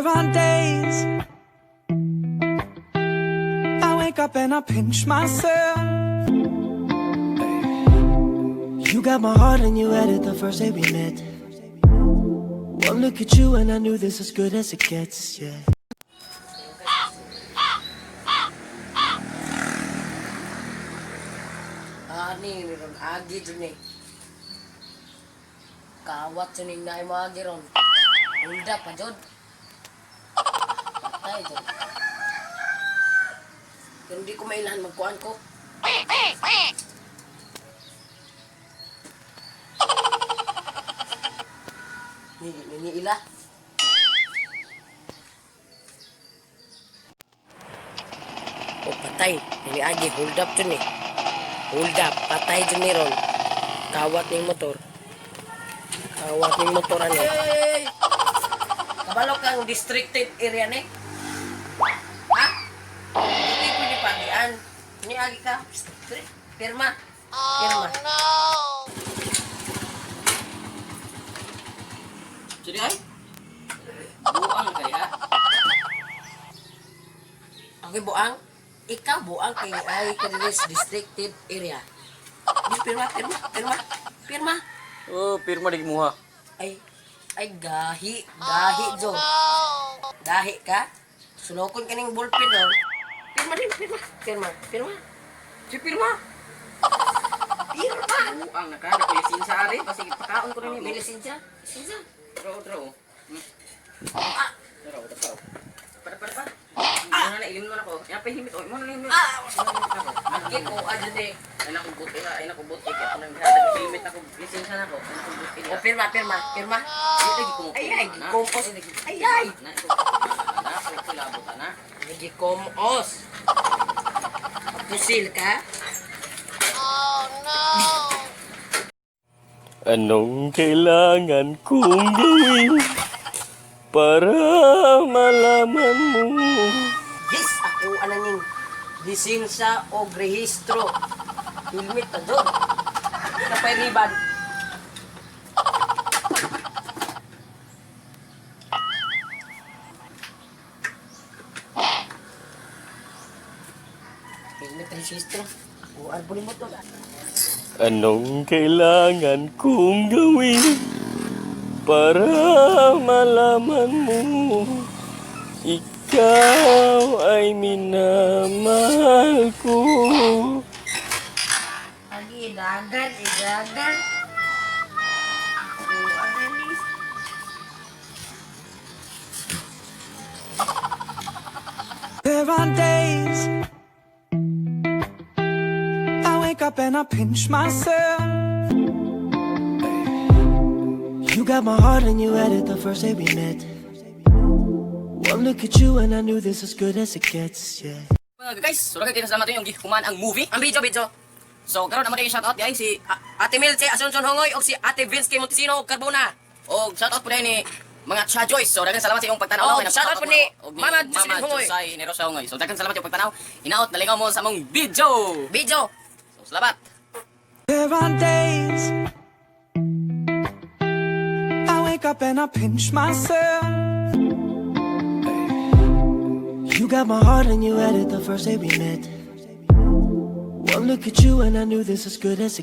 There are days I wake up and I pinch myself. You got my heart and you had it the first day we met. One look at you and I knew this as good as it gets, yeah. Ani ni ron agi jud ni. Kawat jud ning naay maagi ron. Unda pa jud. Patay jud. Pero di ko mailahan magkuan ko. Ni ni ila. O patay, ni agi hold up jud ni. Hold up, patay jud ni ron. Kawat ning motor. Kawat ning motor ano. Hey! Kabalo kang districted area ni. Ha? Hindi pwede pagian. Ni agi ka. Psst, pre, pirma. Pirma. Sige ay. Buang kaya. Okay, buang. Ikaw buang kay ay ka diri sa districted area. Di pirma, pirma, pirma. Pirma. Oh, pirma di muha. Ay, ay gahi, gahi jo. Gahi ka? Sunokon ka ning ballpen oh. Pirma din, pirma, pirma, pirma. Si pirma. Pirma. Buang na ka, dako lisensya ari, kasi pakaon ko rin nimo. May lisensya? Lisensya. Draw, draw. Ah, Draw, draw. Para para pa. Ah! na ilim mo na ko. Ya pahimit oh, mo na limit. Ah! Agi ko adyo eh. Ay nako buti ha, ay nako buti kay nang gihatag helmet ako, lisensya na ko. Ay nako buti. O pirma, pirma, pirma. Ay lagi ko. Ay ay, gikomos. Ay ay. Na na ko kilabot ana. Gikomos. Pusil ka? Anong kailangan kong gawin para malaman mo? Yes, ako ananing lisensya o rehistro. Helmet na doon. Kapay riban. Helmet rehistro. Ako arbol mo to. Anong kailangan kong gawin para malaman mo ikaw ay minamahal ko? Agi, dagan, idagan. Ako ananing. There are days I wake up and I pinch myself. You got my heart and you had it the first day we met. One look at you and I knew this as good as it gets, yeah. Mga guys, so lagi kayo salamat yung gihuman ang movie. Ang video, video. So karon amo yung shoutout guys si Ate Milce Asuncion Hongoy o si Ate Vince K. Montesino Carbona. og shoutout po ni mga Cha Joyce. So daghang salamat sa iyong pagtanaw. Og Kay shoutout po ni og Mama Jocelyn Mama Hongoy. Josay ni Rosa Hongoy. So daghang salamat sa iyong pagtanaw. Hinaot nalingaw mo sa among video. Video. So salamat. There are days I wake up and I pinch myself. You got my heart and you had it the first day we met. One look at you and I knew this as good as it